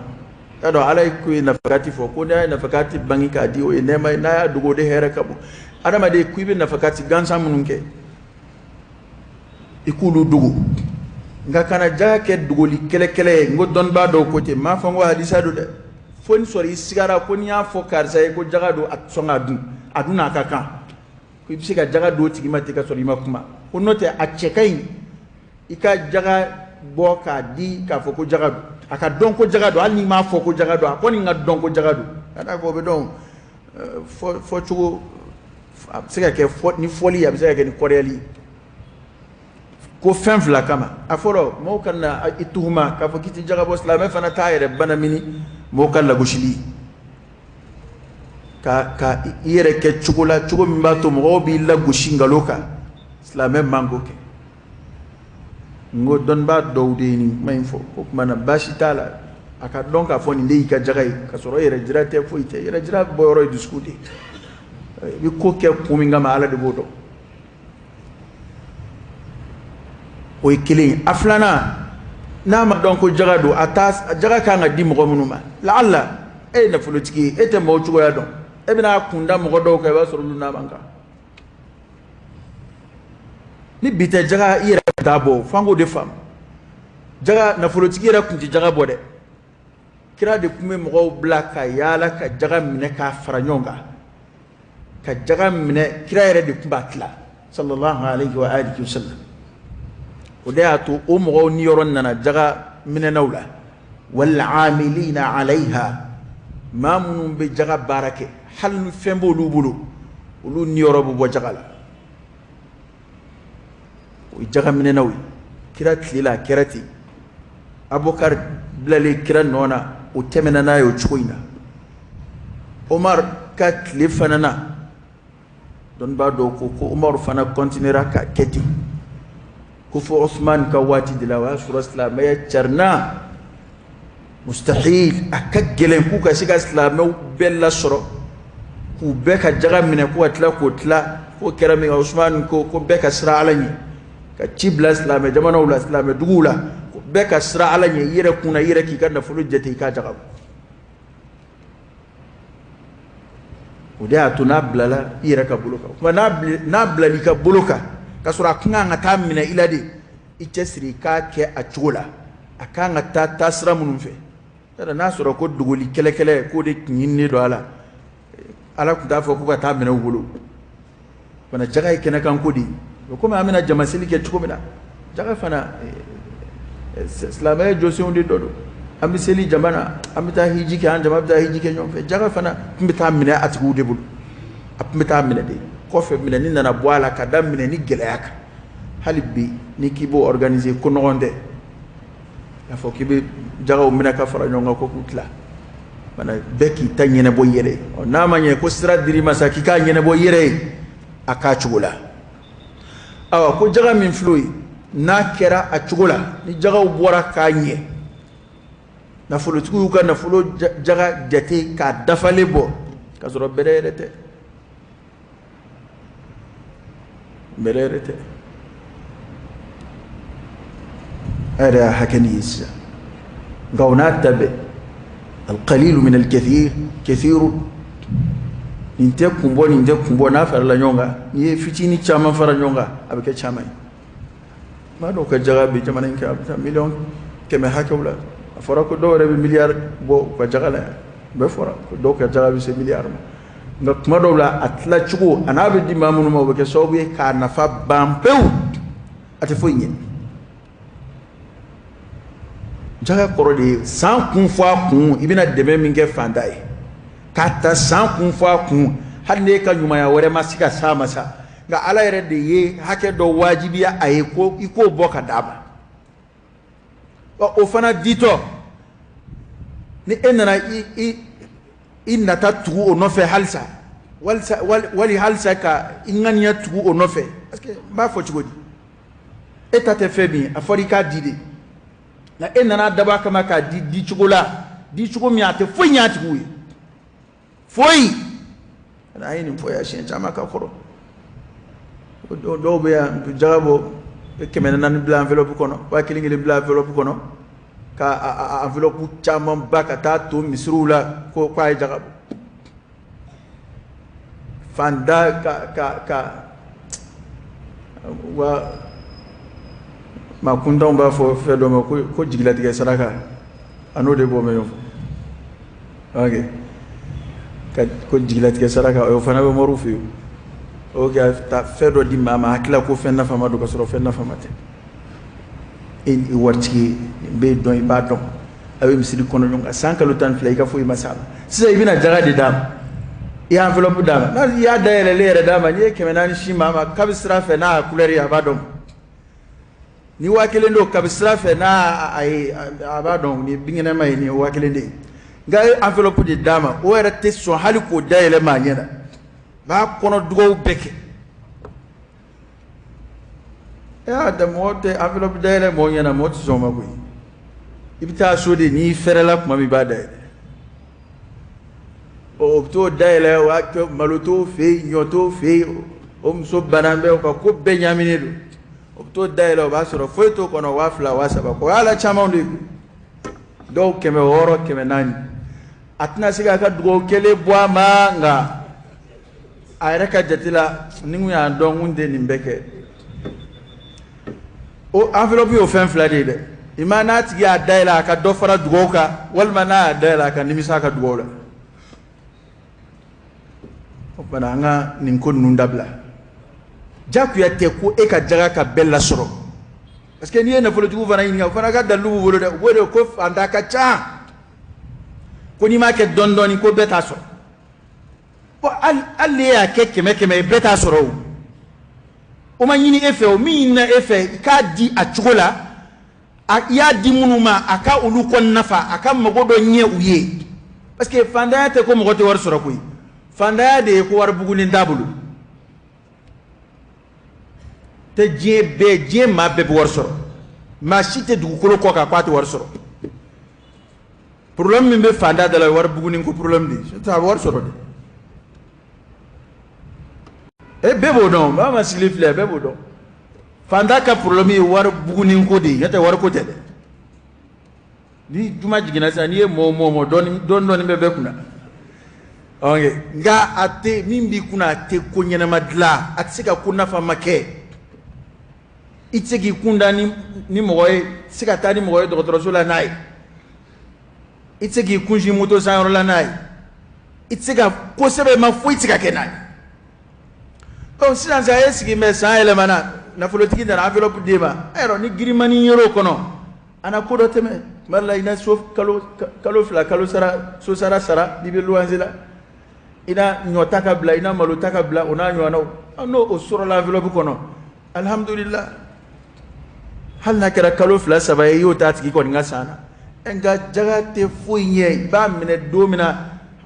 A: Y'a dɔn Ala ko ye nafakati fɔ, ko n'a ye nafakati bange k'a di, o ye nɛɛma ye, n'a y'a dogo, o de hɛrɛ ka bon. Adamaden ko i bɛ nafakati gansan minnu kɛ, i k'olu dogo, nka kana jaga kɛ dogoli kɛlɛ kɛlɛ ye. N ko dɔnnibaa dɔw ko ten, n m'a fɔ n ko hadisa don dɛ. Fo ni sɔrɔ i sigara ko n'i y'a fɔ karisa ye ko jaga don, a tɛ sɔn k'a dun, a dun n'a ka kan, ko i bɛ se ka jaga d'o tigi ma ten ka sɔrɔ i ma kuma. Ko n'o tɛ, a cɛ ka ɲi i ka jaga bɔ k'a di k'a fɔ ko jaga don, a ka dɔn ko jaga don. Hali n'i m'a fɔ ko jaga don, a kɔni ka dɔn ko jaga don. Ka d'a kan o bɛ dɔn fɔcogo, a bɛ se ka kɛ ni fɔli ye, a bɛ se ka kɛ ni kɔrɔyali ye. Ko fɛn fila kama: a fɔlɔ, mɔgɔw ka na i tuhuma k'a fɔ k'i tɛ jaga bɔ. Silamɛ fana t'a yɛrɛ banamini mɔgɔw ka lagosili ka i yɛrɛ kɛ cogo la, cogo min b'a to mɔgɔw b'i lagosi nkalon kan. Silamɛ man k'o kɛ. N ko dɔnnibaa dɔw de ye nin kuma in fɔ ko tuma na baasi t'a la, a ka dɔn k'a fɔ nin de y'i ka jaga ye, ka sɔrɔ yɛrɛ jira tɛ, foyi tɛ. Yɛrɛ jira bɔyɔrɔ ye dusukun de ye. I bɛ ko kɛ kun min kama, Ala de b'o dɔn. O ye kelen ye. A filanan, n'a ma dɔn ko jaga don, a ta jaga kan ka di mɔgɔ minnu ma, laala e ye nafolotigi ye, e tɛ mɔgɔw cogoya dɔn, e bɛna a kunda mɔgɔ dɔw kan, i b'a sɔrɔ olu n'a man kan. Ni bi tɛ, jaga i yɛrɛ t'a bɔ. F'an k'o de faamu. Jaga, nafolotigi yɛrɛ tun tɛ jaga bɔ dɛ. Kira de tun bɛ mɔgɔw bila ka yaala ka jaga minɛ k'a fara ɲɔgɔn kan, ka jaga minɛ. Kira yɛrɛ de tun b'a tila, sallallahu alayhi wa alihi wa sallam. O de y'a to o mɔgɔw niyɔrɔ nana jaga minɛnaw la. Wal amilina alayha, maa minnu bɛ jaga baara kɛ, hali ni fɛn b'olu bolo, olu niyɔrɔ bɛ bɔ jaga la. O ye jaga minɛnaw ye. Kira tile la, a kɛra ten. Abubakar bilalen kira nɔ na, o tɛmɛna n'a ye o cogo in na. Omar ka tile fana na, dɔnnibaa dɔw ko ko Omar fana continuera ka kɛ ten, ko fo Osman ka waati de la, o y'a sɔrɔ silamɛya carinna. Mustahil, a ka gɛlɛn k'u ka se ka silamɛw bɛɛ lasɔrɔ k'u bɛɛ ka jaga minɛ k'u ka tila k'o tila. K'o kɛra min kɛ, Osman ko ko bɛɛ ka siran Ala ɲɛ, ka ci bila silamɛ jamanaw la, silamɛ duguw la, ko bɛɛ ka siran Ala ɲɛ i yɛrɛ kunna, i yɛrɛ k'i ka nafolo jate, i k'a jaga bɔ. O de y'a to n'a bilala i yɛrɛ ka bolo kan, o tuma n'a bilala i ka bolo kan ka sɔrɔ a kun kan ka taa minɛ i la de, i cɛsiri i k'a kɛ a cogo la, a kan ka taa taasira minnu fɛ. Yala n'a sɔrɔ ko dogoli kɛlɛkɛlɛ k'o de tun ɲininen don a la, Ala tun t'a fɔ ko ka taa minɛ u bolo fana. Jaga ye kɛnɛkanko de ye, komi an bɛna jamaseli kɛ cogo min na. Jaga fana, silamɛya jɔsenw de dɔ don. An bɛ seli jama na, an bɛ taa hiji kɛ, an jama bɛ taa hiji kɛ ɲɔgɔn fɛ. Jaga fana tun bɛ taa minɛ a tigiw de bolo, a tun bɛ taa minɛ de. Kɔfɛ, minɛni nana bɔ a la ka da minɛni gɛlɛya kan. Hali bi, ni k'i b'o organiser, ko nɔgɔn tɛ k'a fɔ k'i bɛ jagaw minɛ ka fara ɲɔgɔn kan ko k'u tila. Bana bɛɛ k'i ta ɲɛnabɔ i yɛrɛ ye. N'a ma ɲɛ ko sira dir'i ma sa k'i k'a ɲɛnabɔ i yɛrɛ ye, a k'a cogo la. Awa, ko jaga min filɛ o ye, n'a kɛra a cogo la, ni jagaw bɔra k'a ɲɛ, nafolotigiw y'u ka nafolo jaga jate k'a dafalen bɔ, k'a sɔrɔ bɛrɛ yɛrɛ tɛ, bɛrɛ yɛrɛ tɛ, a yɛrɛ y'a hakɛ nin ye sisan. Nka o n'a ta bɛɛ, alqalilu min alkathir kathiru. Nin tɛ kun bɔ, nin tɛ kun bɔ, n'a farala ɲɔgɔn kan, n'i ye fitinin caman fara ɲɔgɔn kan, a bɛ kɛ caman ye. Maa dɔw ka jaga bɛ jamana in kan, a bɛ taa 100 miliyɔn hakɛw la. A fɔra ko dɔw yɛrɛ bɛ miliyari bɔ u ka jaga la yan. Bɛɛ fɔra ko dɔw ka jaga bɛ se miliyari ma. Nka tuma dɔw la, a tilacogo a n'a bɛ di maa minnu ma, o bɛ kɛ sababu ye k'a nafa ban pewu, a tɛ foyi ɲɛ. Jaga kɔrɔ de ye san kun fɔ a kun, i bɛna dɛmɛ min kɛ fantan ye, k'a ta san kun fɔ a kun. Hali n'e ka ɲumanya wɛrɛ ma se ka s'a ma sa, nka Ala yɛrɛ de ye hakɛ dɔ wajibiya a ye ko i k'o bɔ ka d'a ma. O fana ditɔ, ni e nana i nata tugu o nɔfɛ halisa, wali halisa ka i ŋaniya tugu o nɔfɛ, parce que n b'a fɔ cogo di, e ta tɛ fɛn min ye, a fɔra i k'a di de, nka e nana dabɔ a kama k'a di di cogo la, di cogo min a tɛ foyi ɲɛ a tigiw ye, foyi. An ye nin fɔ yan siɲɛ caman ka kɔrɔ. Dɔw bɛ yan, jaga bɔ, 400 bila enveloppe kɔnɔ, 1000 kelen bila enveloppe kɔnɔ, ka enveloppe caman ba ka taa to misiriw la ko k'a ye jaga bɔ fanda ka wa. Maa kuntanw b'a fɔ fɛn dɔ ma ko jigilatigɛ saraka, a n'o de bɔ bɛ ɲɔgɔn fɛ. Ok, ka ko jigilatigɛ saraka, o fana bɛ moriw fɛ yen. O ka taa fɛn dɔ di maa ma, hakili la ko fɛn nafama don, ka sɔrɔ fɛn nafama tɛ. E ni waritigi nin bɛ dɔn, i b'a dɔn, a bɛ misiri kɔnɔ ɲɔgɔn kan san kalo 12, i ka foyi ma s'a ma. Sisan i bɛna jaga de d'a ma, i ye enveloppe d'a ma, n'a i y'a dayɛlɛlen yɛrɛ d'a ma, n'i ye 400 sin maa ma, kabi sira fɛ n'a couleur ye, a b'a dɔn. Ni 1000 don, kabi sira fɛ n'a a ye, a b'a dɔn nin ye binkɛnɛma ye, nin ye 1000 de ye. Nka e ye enveloppe de d'a ma, o yɛrɛ tɛ sɔn hali k'o dayɛlɛ maa ɲɛ na, a b'a kɔnɔ dugawu bɛɛ kɛ. E y'a da mɔgɔ tɛ enveloppe dayɛlɛ mɔgɔ ɲɛ na, mɔgɔ tɛ sɔn o ma koyi. I bɛ taa so de, n'i fɛrɛla tuma min, i b'a dayɛlɛ. O bɛ t'o dayɛlɛ, o b'a kɛ malo t'o fɛ yen, ɲɔ t'o fɛ yen, o muso bannen bɛ, o ka ko bɛɛ ɲaaminen don. O bɛ t'o dayɛlɛ, o b'a sɔrɔ foyi t'o kɔnɔ, 2000, 3000, o y'a la caman de ye. Dɔw 600, 400. A tɛna se k'a ka dugawu kɛlen bɔ a ma, nka a yɛrɛ ka jate la, ni kun y'a dɔn, kun tɛ nin bɛɛ kɛ. O enveloppe y'o fɛn fila de ye dɛ. I ma n'a tigi y'a dayɛlɛ, a ka dɔ fara dugawu kan, walima n'a y'a dayɛlɛ, a ka nimisa a ka dugawu la. O tuma an ka nin ko ninnu dabila. Jagoya tɛ ko e ka jaga ka bɛɛ lasɔrɔ, parce que n'i ye nafolotigiw fana ɲininka, o fana ka dalilu b'u bolo dɛ. U b'o de ko fantan ka ca, ko n'i m'a kɛ dɔɔni dɔɔni, ko bɛɛ t'a sɔrɔ. Bon, hali n'e y'a kɛ 100 100 ye, bɛɛ t'a sɔrɔ. O ma ɲini e fɛ, o min ɲinina e fɛ, i k'a di a cogo la. I y'a di minnu ma, a ka olu kɔ nafa, a ka mago dɔ ɲɛ u ye. Parce que fantanya tɛ ko mɔgɔ tɛ wari sɔrɔ koyi. Fantanya de ye ko wari bugunen t'a bolo. Tɛ diɲɛ bɛɛ, diɲɛ maa bɛɛ bɛ wari sɔrɔ. Maa si tɛ dugukolo kɔ kan k'a tɛ wari sɔrɔ. Problème min bɛ fantan da la, o ye wari bugunin ko problème de ye. A bɛ wari sɔrɔ de, e bɛɛ b'o dɔn. Maa ma sigilen filɛ, bɛɛ b'o dɔn. Fantan ka problème ye wari bugunin ko de ye, n'o tɛ wari ko tɛ dɛ. Ni juma jiginna sisan, n'i ye mɔgɔ o mɔgɔ, dɔɔni dɔɔni bɛ bɛɛ kunna. Ok, nka a tɛ min b'i kunna, a tɛ ko ɲɛnama dilan, a tɛ se ka ko nafama kɛ. I tɛ se k'i kun da ni mɔgɔ ye, i tɛ se ka taa ni mɔgɔ ye dɔgɔtɔrɔso la n'a ye, i tɛ se k'i kun sin moto sanyɔrɔ la n'a ye, i tɛ se ka ko sɛbɛ ma foyi tɛ se ka kɛ n'a ye. Ɔ sisan sa, e sigi bɛ san yɛlɛmana, nafolotigi nana enveloppe d'e ma, e yɛrɛ ni girimani yer'o kɔnɔ, a na ko dɔ tɛmɛ. Tuma dɔ la, i na so kalo 2 kalo sara, so sara sara, n'i bɛ luwanse la, i na ɲɔ ta ka bila, i na malo ta ka bila, o n'a ɲɔgɔnnaw. N'o o sɔrɔla enveloppe kɔnɔ, alihamudulila. Hali n'a kɛra kalo 2 3 ye, i y'o ta tigi kɔni ka san na. Nka jaga tɛ foyi ɲɛ, i b'a minɛ don min na,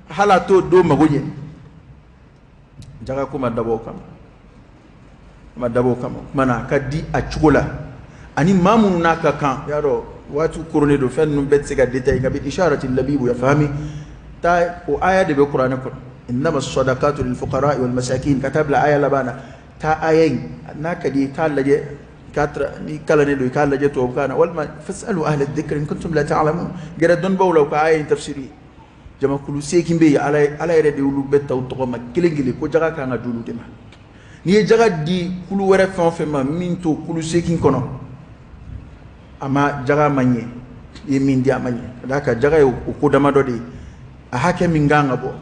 A: hali a t'o don mago ɲɛ. Jaga ko ma dabɔ o kama, a ma dabɔ o kama. O tuma na, a ka di a cogo la, ani maa minnu n'a ka kan. I y'a dɔn, waati koronnen don, fɛn ninnu bɛɛ tɛ se ka détailler, nka bi isharati labibu ya fahami taa, o aya de bɛ kuranɛ kɔnɔ, innama sadaqatu lil fuqara wal masakin, ka taa bila aya laban na. Taa aya in, n'a ka di i k'a lajɛ, ni kalannen don, i k'a lajɛ tubabukan na, walima fasalu ahla dhikri in kuntum la ta'lamun, gɛrɛ dɔnnibaw la, u ka aya in tafsiri. Jamakulu 8 bɛ yen, Ala yɛrɛ de y'olu bɛɛ ta u tɔgɔ ma kelen kelen, ko jaga kan ka di olu de ma. N'i ye jaga di kulu wɛrɛ fɛn o fɛn ma min t'o kulu 8 kɔnɔ, a ma jaga ma ɲɛ, i ye min di a ma ɲɛ. Ka d'a kan, jaga ye o ko damadɔ de ye. A hakɛ min kan ka bɔ,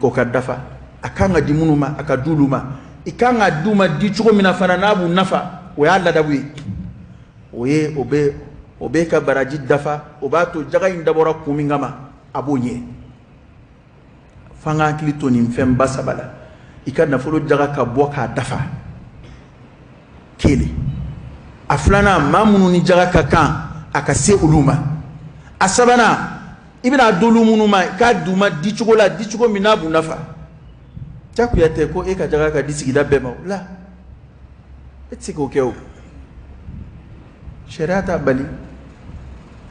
A: o ka dafa. A kan ka di minnu ma, a ka di olu ma. I kan ka di u ma di cogo min na fana, n'a b'u nafa, o y'a ladabu ye. O ye o bɛ o bɛ ka baraji dafa, o b'a to jaga in dabɔra kun min kama, a b'o ɲɛ. F'an ka hakili to nin fɛnba 3 la. I ka nafolo jaga ka bɔ k'a dafa, kelen. A filanan, maa minnu ni jaga ka kan, a ka se olu ma. A sabanan, i bɛna d'olu minnu ma, i k'a d'u ma dicogo la, dicogo min n'a b'u nafa. Jagoya tɛ ko e ka jaga ka di sigida bɛɛ ma o la, e tɛ se k'o kɛ o. Sariya t'a bali.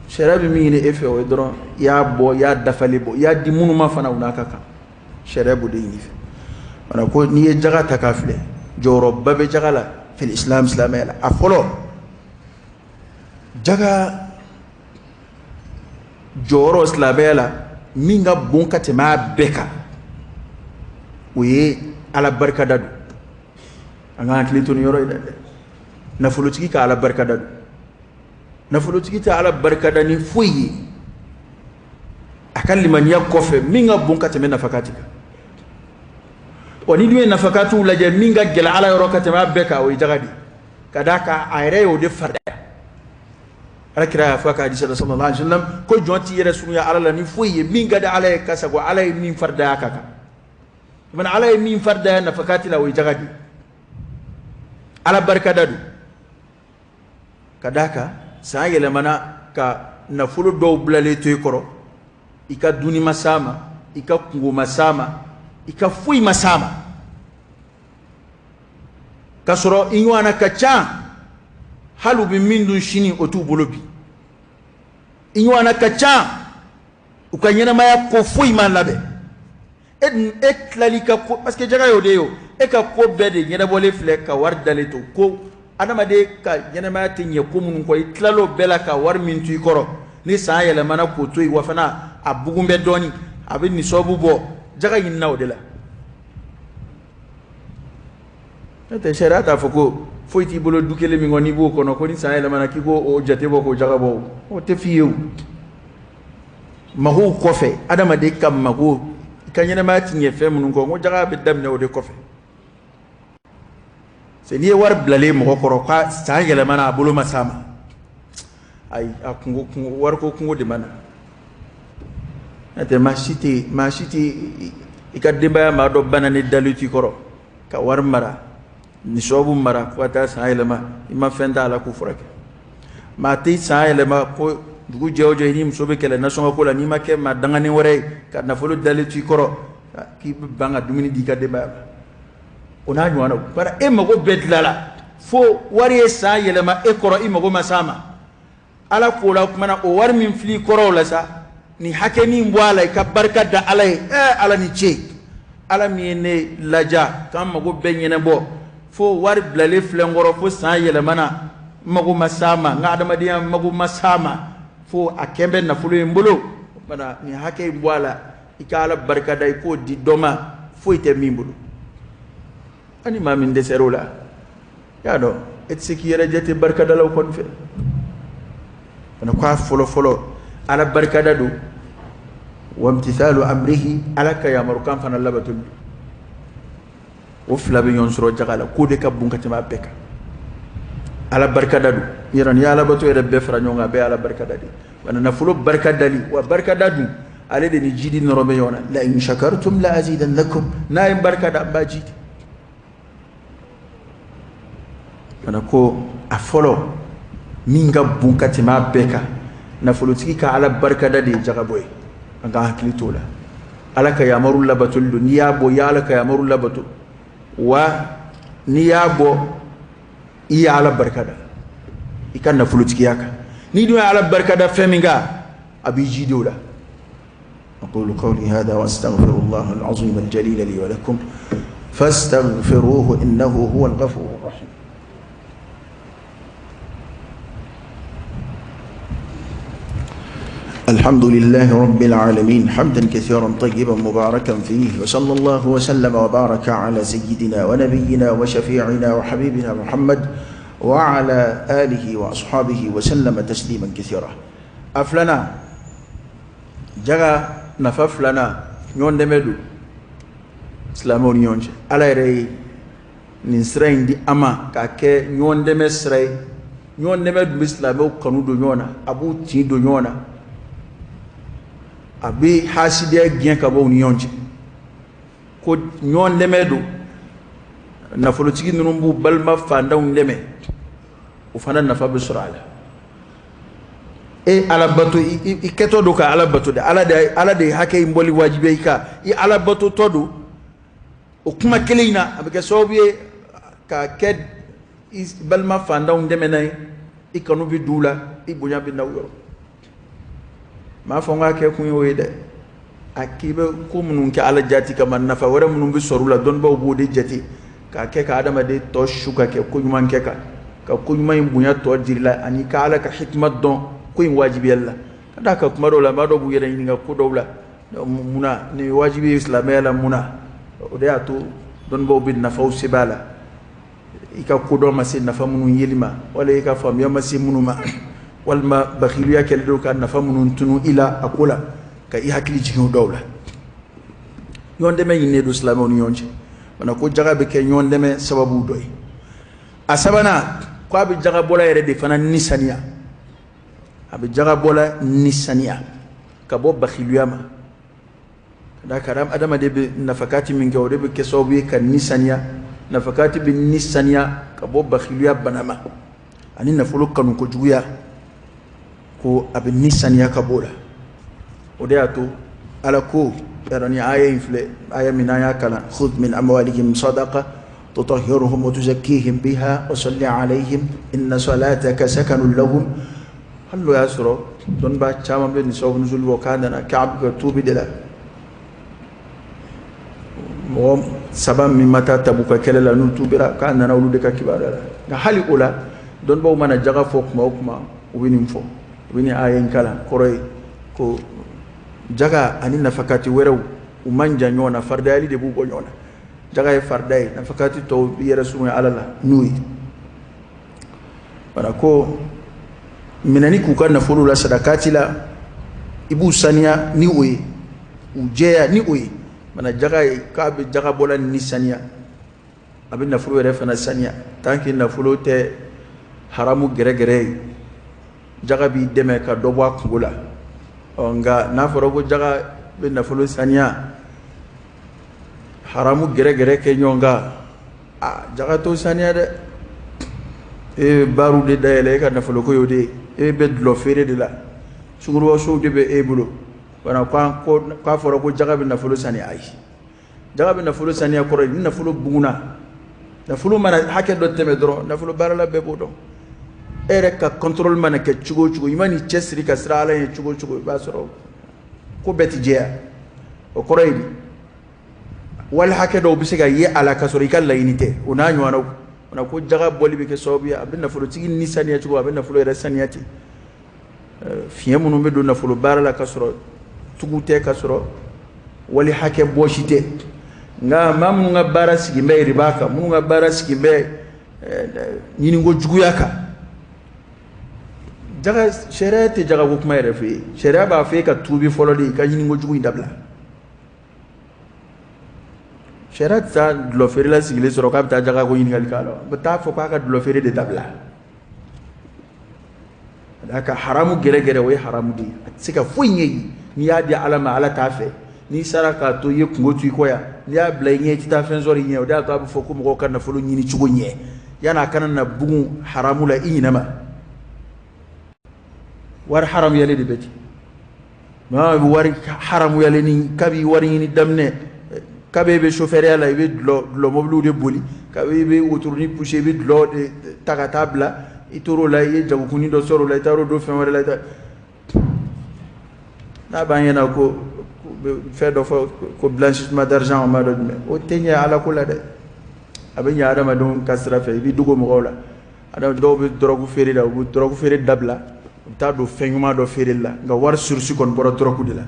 A: Sariya bɛ min ɲini e fɛ, o ye dɔrɔn i y'a bɔ, i y'a dafalen bɔ, i y'a di minnu ma fana, u n'a ka kan. Sariya b'o de ɲini i fɛ. Wala ko n'i ye jaga ta k'a filɛ, jɔyɔrɔba bɛ jaga la fil islam, silamɛya la. A fɔlɔ, jaga jɔyɔrɔ silamɛya la min ka bon ka tɛmɛ a bɛɛ kan, o ye Ala barikada don. An ka hakili to nin yɔrɔ in na dɛ. Nafolotigi ka Ala barikada don. Nafolotigi tɛ Ala barikada ni foyi ye. A A ka limaniya kɔfɛ min ka bon ka tɛmɛ nafakati kan. Wa ni dun ye nafakatiw lajɛ, min ka gɛlɛn Ala yɔrɔ ka tɛmɛ a bɛɛ kan, o ye jaga de ye, ka d'a kan a yɛrɛ y'o de farida. Ala kira y'a fɔ a ka hadisa la, sallallahu alaihi wasallam, ko jɔn t'i yɛrɛ surunya Ala la ni foyi ye min ka di Ala ye ka sago Ala ye min faridaya ka kan. Mana Ala ye min faridaya nafakati la, o ye jaga de ye. Ala barikada don, ka d'a kan san yɛlɛmana ka nafolo dɔw bilalen to i kɔrɔ, i ka dunni ma s'a ma, i ka kungo ma s'a ma, i ka foyi ma s'a ma, k'a sɔrɔ i ɲɔgɔnna ka ca, hali u bɛ min dun sini, o t'u bolo bi. I ɲɔgɔnna ka ca, u ka ɲɛnamaya ko foyi ma labɛn. E dun, e tilali ka ko, parce que jaga y'o de ye o. E ka ko bɛɛ de ɲɛnabɔlen filɛ ka wari dalen to. Ko adamaden ka ɲɛnamaya tɛ ɲɛ ko minnu kɔ, i tilal'o bɛɛ la ka wari min to i kɔrɔ, ni san yɛlɛmana k'o to yen, wa fana a bugun bɛ dɔɔnin, a bɛ nisɔbu bɔ. Jaga ɲinina o de la. N'o tɛ, sariya t'a fɔ ko foyi t'i bolo du kelen min kɔnɔ, n'i b'o kɔnɔ, ko ni san yɛlɛmana k'i k'o jate bɔ, k'o jaga bɔ. O tɛ f'i ye. O magow kɔfɛ, adamaden ka mago, i ka ɲɛnamaya ti ɲɛ fɛn minnu kɔ, n ko jaga bɛ daminɛ o de kɔfɛ. C'est n'i ye wari bilalen mɔgɔ kɔrɔ k'a san yɛlɛmana, a bolo ma s'a ma, ayi, a kungo kungo wariko kungo de ma na. N'o tɛ, maa si tɛ i ka denbaya maa dɔ bana ni dali t'i kɔrɔ ka wari mara, nisɔbu mara fo ka taa san yɛlɛma, i ma fɛn t'a la k'u furakɛ. Maa tɛ san yɛlɛma ko dugu jɛ o jɛ, i ni muso bɛ kɛlɛ nasɔngɔ ko la, n'i ma kɛ maa danganen wɛrɛ ye ka nafolo dalen to i kɔrɔ k'i bɛ ban ka dumuni di i ka denbaya ma, o n'a ɲɔgɔnnaw. Bari e mago bɛɛ dilanla fo wari ye san yɛlɛma e kɔrɔ, i mago ma s'a ma. Ala k'o la, o kumana o wari min fili i kɔrɔ o la sa, nin hakɛnin bɔ a la, i ka barika da Ala ye. Ɛɛ, Ala ni ce, Ala min ye ne laja k'an mago bɛɛ ɲɛnabɔ fo wari bilalen filɛ n kɔrɔ fo san yɛlɛmana, n mago ma s'a ma, n ka adamadenya mago ma s'a ma, fo a kɛn bɛ nafolo ye n bolo. O kumana nin hakɛ in bɔ a la, i ka Ala barika da, i k'o di dɔ ma foyi tɛ min bolo. Ani maa min dɛsɛr'o la, y'a dɔn e tɛ se k'i yɛrɛ jate barikadalaw kɔni fɛ fana. Ko a fɔlɔ fɔlɔ, Ala barikada don, wamtithalu amrihi, Ala ka yamarukan fana labatoli don. O fila bɛ ɲɔgɔn sɔrɔ jaga la. K'o de ka bon ka tɛmɛ a bɛɛ kan. Ala barikada don yɛrɛ, n'i ye alabato yɛrɛ bɛɛ fara ɲɔgɔn kan, a bɛɛ ye Ala barikada de ye. Wa nafolo barika dali, wa barikada dun, ale de ni jidi nɔrɔ bɛ ɲɔgɔn na. La in shakartum la azidannakum, n'a ye barika da, n b'a jidi fana. Ko a fɔlɔ min ka bon ka tɛmɛ a bɛɛ kan, nafolotigi ka Ala barikada de ye jagabɔ ye. An ka hakili t'o la. Ala ka yamaru labatoli don. N'i y'a bɔ, i y'Ala ka yamaru labato, wa n'i y'a bɔ, i ye Ala barikada i ka nafolotigiya kan. N'i dun ye Ala barikada fɛn min kan, a b'i jidi o la. أقول قولي هذا وأستغفر الله العظيم الجليل لي ولكم فاستغفروه إنه هو الغفور الرحيم. الحمد لله رب العالمين حمدا كثيرا طيبا مباركا فيه، وصلى الله وسلم وبارك على سيدنا ونبينا وشفيعنا وحبيبنا محمد وعلى آله وأصحابه وسلم تسليما كثيرا. A filanan, jaga nafa filanan, ɲɔgɔn dɛmɛ don silamɛw ni ɲɔgɔn cɛ. Ala yɛrɛ ye nin sira in di an ma k'a kɛ ɲɔgɔn dɛmɛ sira ye. Ɲɔgɔn dɛmɛ dun bɛ silamɛw kanu don ɲɔgɔn na, a b'u tin don ɲɔgɔn na, a bɛ hasidiya gɛn ka bɔ u ni ɲɔgɔn cɛ. Ko ɲɔgɔn dɛmɛ don, nafolotigi ninnu b'u balima fantanw dɛmɛ, o fana nafa bɛ sɔrɔ a la. E Ala bato, i kɛtɔ don ka Ala bato de. Ala de ye hakɛ in bɔli wajibiya i kan, i Ala batotɔ don. O kuma kelen in na, a bɛ kɛ sababu ye ka kɛ i balima fantanw dɛmɛ ye, i kanu bɛ don u la, i bonya bɛ na u yɔrɔ. M'a fɔ n k'a kɛ kun ye o ye dɛ. A k'i bɛ ko minnu kɛ Ala jati kama, nafa wɛrɛ minnu bɛ sɔrɔ u la, dɔnnibaw b'o de jate k'a kɛ ka adamaden tɔ su ka kɛ ko ɲuman kɛ, ka ko ɲuman in bonya tɔ jiri la, ani ka Ala ka hikima dɔn ko in wajibiyali la. Ka d'a kan kuma dɔw la, maa dɔw b'u yɛrɛ ɲininka ko dɔw la: munna nin ye wajibi ye silamɛya la, munna? O de y'a to dɔnnibaw bɛ nafaw sɛbɛn a la. I ka kodɔn ma se nafa minnu yeli ma, wala i ka faamuya ma se minnu ma, walima bakiliya kɛlen don ka nafa minnu tunu i la a ko la. Ka i hakili jigin o dɔw la. Ɲɔgɔn dɛmɛ ɲininen don silamɛw ni ɲɔgɔn cɛ. Bana ko jaga bɛ kɛ ɲɔgɔn dɛmɛ sababu dɔ ye. A sabanan, ko a bɛ jagabɔla yɛrɛ de fana ni saniya. A bɛ jagabɔla ni saniya ka bɔ bakiluya ma. Ka d'a kan adamaden bɛ nafakati min kɛ, o de bɛ kɛ sababu ye ka ni saniya. Nafakati bɛ ni saniya ka bɔ bakiluya bana ma ani nafolo kanu kojuguya, ko a bɛ ni saniya ka bɔ o la. O de y'a to Ala ko yɛrɛ ni aya in filɛ, aya min n'an y'a kalan, khudh min amwalihim sadaqa tutahhiruhum wa tuzakkihim biha wa salli alayhim inna salataka sakanun lahum. Hali n'o y'a sɔrɔ dɔnnibaa caman bɛ nin sababu nuzuli bɔ k'a nana Ka'ab ka tuubi de la. Mɔgɔ saba min ma taa Tabuka kɛlɛ la, n'u tuubira, k'a nana olu de ka kibaruya la. Nka hali o la, dɔnnibaaw mana jaga fɔ kuma o kuma, u bɛ nin fɔ, u bɛ nin aya in kalan. Kɔrɔ ye ko jaga ani nafakati wɛrɛw u man jan ɲɔgɔn na, faridayali de b'u bɔ ɲɔgɔn na. Jaga ye farida ye, nafakati tɔw b'i yɛrɛ surunya Ala la n'u ye. Wala ko minɛni k'u ka nafolo la sadakati la, i b'u saniya ni o ye, u jɛya ni o ye. Mana jaga ye k'a bɛ jagabɔla ni saniya, a bɛ nafolo yɛrɛ fana saniya. Tant que nafolo tɛ haramu gɛrɛgɛrɛ ye, jaga b'i dɛmɛ ka dɔ bɔ a kungo la. Ɔ, nka n'a fɔra ko jaga bɛ nafolo saniya, haramu gɛrɛgɛrɛ kɛ ɲɔgɔn kan, a jaga t'o saniya dɛ. E bɛ baariw de dayɛlɛ, e ka nafolo ko y'o de ye. E bɛ dulɔ feere de la, sunkurubasow de bɛ e bolo. Wala k'a fɔra ko jaga bɛ nafolo saniya, ayi. Jaga bɛ nafolo saniya kɔrɔ ye ni nafolo bugunna, nafolo mana hakɛ dɔ tɛmɛ dɔrɔn, nafolo baarala bɛɛ b'o dɔn. E yɛrɛ ka contrôle mana kɛ cogo o cogo, i man'i cɛsiri ka siran Ala ɲɛ cogo o cogo, i b'a sɔrɔ ko bɛɛ ti jɛya. O kɔrɔ ye di, wali hakɛ dɔw bɛ se ka ye a la ka sɔrɔ i ka laɲini tɛ, o n'a ɲɔgɔnnaw. O ko jaga bɔli bɛ kɛ sababu ye, a bɛ nafolotigi ni saniya cogo, a bɛ nafolo yɛrɛ saniya ten. Fiɲɛ minnu bɛ don nafolo baara la ka sɔrɔ tugu tɛ, ka sɔrɔ wali hakɛ bɔsi tɛ. Nka maa minnu ka baara sigin bɛ riba kan, minnu ka baara sigin bɛ ɲininko juguya kan, jaga sariya tɛ jagako kuma yɛrɛ fɛ yen. Sariya b'a fɔ e ka tuubi fɔlɔ de, i ka ɲininko jugu in dabila. Sariya tɛ taa dulɔ feerela sigilen sɔrɔ k'a bɛ taa jagako ɲininkali k'a la. A bɛ taa fɔ k'a ka dulɔ feere de dabila. A ka haramu gɛrɛgɛrɛ, o ye haramu de ye, a tɛ se ka foyi ɲɛ ye. N'i y'a di Ala ma, Ala t'a fɛ. N'i sara k'a to i ye kungo to i kɔ yan, n'i y'a bila i ɲɛ, i tɛ taa fɛn sɔrɔ i ɲɛ. O de y'a to a bɛ fɔ ko mɔgɔw ka nafolo ɲini cogo ɲɛ, yanni a kana na bugun haramu la i ɲinɛ ma. Wari haramuyalen de bɛ ten. Maa bɛ wari haramuyalen ni kabi wari ɲini daminɛ, kabi e bɛ sofɛriya la, i bɛ dulɔ mɔbiliw de boli, kabi i bɛ wotoroni poussé, i bɛ dulɔ de ta ka taa bila. I tor'o la, i ye jagokunni dɔ sɔrɔ o la, i taar'o don fɛn wɛrɛ la. N'a b'an ɲɛna ko fɛn dɔ fɔ ko blanchissement d'argent, o ma dɔ jumɛn, o tɛ ɲɛ Ala ko la dɛ. A bɛ ɲɛ adamadenw ka sira fɛ, i b'i dogo mɔgɔw la. Adama dɔw bɛ dɔrɔgu feere la, u bɛ dɔrɔgu feere dabila, u bɛ taa don fɛn ɲuman dɔ feere la, nka wari source kɔni bɔra dɔrɔgu de la.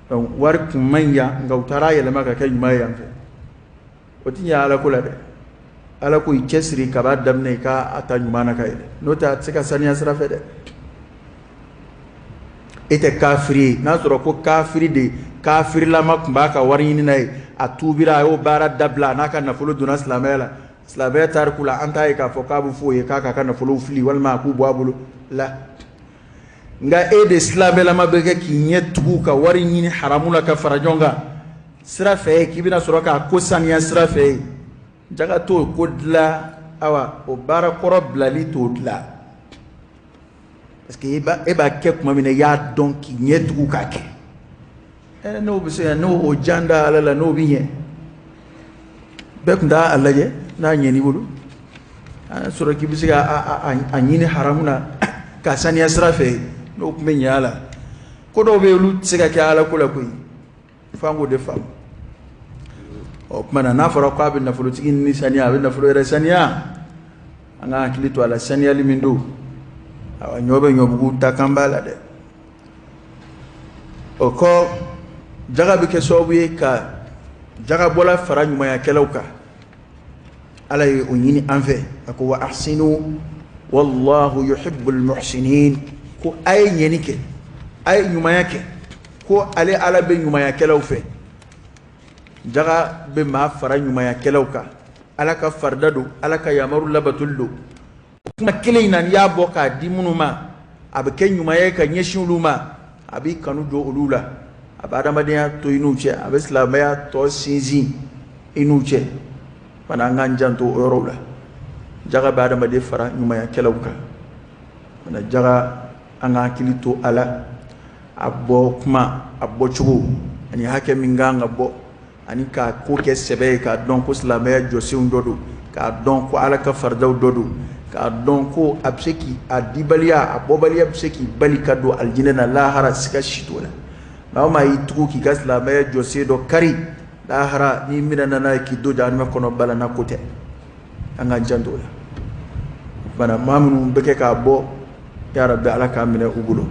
A: Donc wari kun man ɲi yan, nka u taara a yɛlɛma ka kɛ ɲuman ye yan fɛ. O tɛ ɲɛ Ala ko la dɛ. Ala ko i cɛsiri ka b'a daminɛ, i ka a ta ɲuman na ka yɛlɛ, n'o tɛ a tɛ se ka saniya sira fɛ dɛ. E tɛ kafiri ye. N'a sɔrɔ ko kafiri de, kafirilama tun b'a ka wari ɲini n'a ye, a tuubira, a y'o baara dabila, a n'a ka nafolo donna silamɛya la, silamɛya tariku la an t'a ye k'a fɔ k'a bɛ f'o ye k'a k'a ka nafolo fili walima a k'u bɔ a bolo la. Nka e de silamɛlama bɛ kɛ k'i ɲɛ tugu ka wari ɲini haramu la ka fara ɲɔgɔn kan sira fɛ, k'i bɛna sɔrɔ k'a ko saniya sira fɛ yen, jaga t'o ko dilan. Awa, o baara kɔrɔ bilali t'o dilan, parce que e b'a kɛ tuma min na, i y'a dɔn k'i ɲɛ tugu k'a kɛ. N'o bɛ se ka n'o o jan da Ala la, n'o bɛ ɲɛ, bɛɛ tun t'a lajɛ n'a ɲɛn'i bolo. A sɔrɔ k'i bɛ se ka a ɲini haramu na k'a saniya sira fɛ, n'o tun bɛ ɲɛ a la. Ko dɔw bɛ yen, olu tɛ se ka kɛ Ala ko la koyi, f'an k'o de faamu. Ɔ, tuma na n'a fɔra k'a bɛ nafolotigi ni saniya, a bɛ nafolo yɛrɛ saniya, an ka hakili to a la. Saniyali min don, awa, ɲɔ bɛ ɲɔbugu ta kan b'a la dɛ. O kɔ, jaga bɛ kɛ sababu ye ka jagabɔla fara ɲumanyakɛlaw kan. Ala ye o ɲini an fɛ, a ko wa ahsinu wallahu yuhibbul muhsinin, ko a ye ɲɛni kɛ, a ye ɲumanya kɛ. Ko ale Ala bɛ ɲumanyakɛlaw fɛ. Jaga bɛ maa fara ɲumanyakɛlaw kan. Ala ka farida don, Ala ka yamaru labatoli don. Kuma kelen in na, n'i y'a bɔ k'a di minnu ma, a bɛ kɛ ɲumanya ye ka ɲɛsin olu ma, a b'i kanu don olu la, a bɛ adamadenya to i n'u cɛ, a bɛ silamɛya tɔ sinsin i n'u cɛ fana. An k'an janto o yɔrɔw la. Jaga bɛ adamaden fara ɲumanyakɛlaw kan fana. Jaga, an ka hakili to a la, a bɔ kuma, a bɔcogo ani hakɛ min kan ka bɔ, ani k'a ko kɛ sɛbɛ ye, k'a dɔn ko silamɛya jɔsenw dɔ don, k'a dɔn ko Ala ka faridaw dɔ don, k'a dɔn ko a bɛ se k'i a dibaliya, a bɔbaliya bɛ se k'i bali ka don alijinɛ na lahara, siga si t'o la. Maa o maa y'i tugu k'i ka silamɛya jɔsen dɔ kari, lahara n'i minɛna n'a ye k'i don jahanama kɔnɔ, balana ko tɛ. An k'an janto o la bana. Maa minnu bɛ kɛ k'a bɔ, ya Rabbi, Ala k'a minɛ u bolo.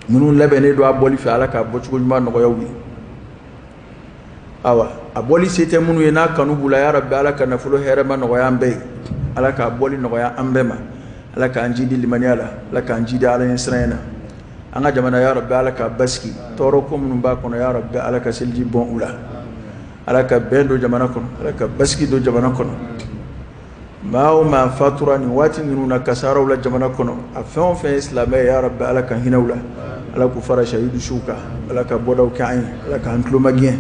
A: Minnu labɛnnen don a bɔli fɛ, Ala k'a bɔcogo ɲuman nɔgɔya u ye. Awa, a bɔli se tɛ minnu ye, n'a kanu b'u la, ya Rabbi, Ala ka nafolo hɛrɛma nɔgɔya an bɛɛ ye. Ala k'a bɔli nɔgɔya an bɛɛ ma. Ala k'an jidi limaniya la, Ala k'an jidi Ala ɲɛsiranya na. An ka jamana, ya Rabbi, Ala k'a basigi. Tɔɔrɔ ko minnu b'a kɔnɔ, ya Rabbi, Ala ka seliji bɔn u la. Ala ka bɛn don jamana kɔnɔ, Ala ka basigi don jamana kɔnɔ. Maa o maa fatura nin waati ninnu na kasaraw la jamana kɔnɔ, a fɛn o fɛn ye silamɛ ye, ya Rabbi, Ala ka hinɛ u la, Ala k'u fara shahidu suw kan, Ala ka bɔdaw kɛ an ye, Ala k'an tulomagɛn,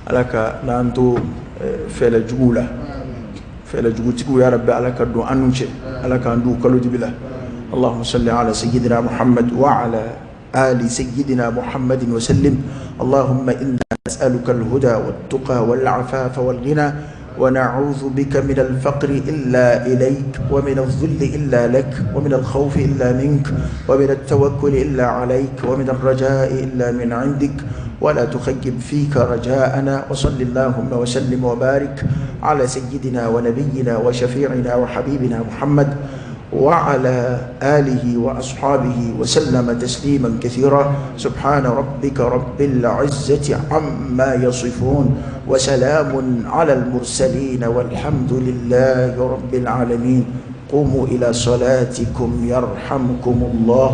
A: Ala ka n'an to fɛlɛ juguw la, fɛlɛ jugutigiw, ya Rabbi, Ala ka don an n'u cɛ, Ala k'an d'u kalo dibi la. Allahumma salli ala sayyidina Muhammad wa ala آل سيدنا محمد وسلم. اللهم إنا نسألك الهدى والتقى والعفاف والغنى، ونعوذ بك من الفقر إلا إليك، ومن الذل إلا لك، ومن الخوف إلا منك، ومن التوكل إلا عليك، ومن الرجاء إلا من عندك، ولا تخيب فيك رجاءنا. وصل اللهم وسلم وبارك على سيدنا ونبينا وشفيعنا وحبيبنا محمد وعلى آله وأصحابه وسلم تسليما كثيرا. سبحان ربك رب العزة عما يصفون، وسلام على المرسلين، والحمد لله رب العالمين. قوموا إلى صلاتكم يرحمكم الله.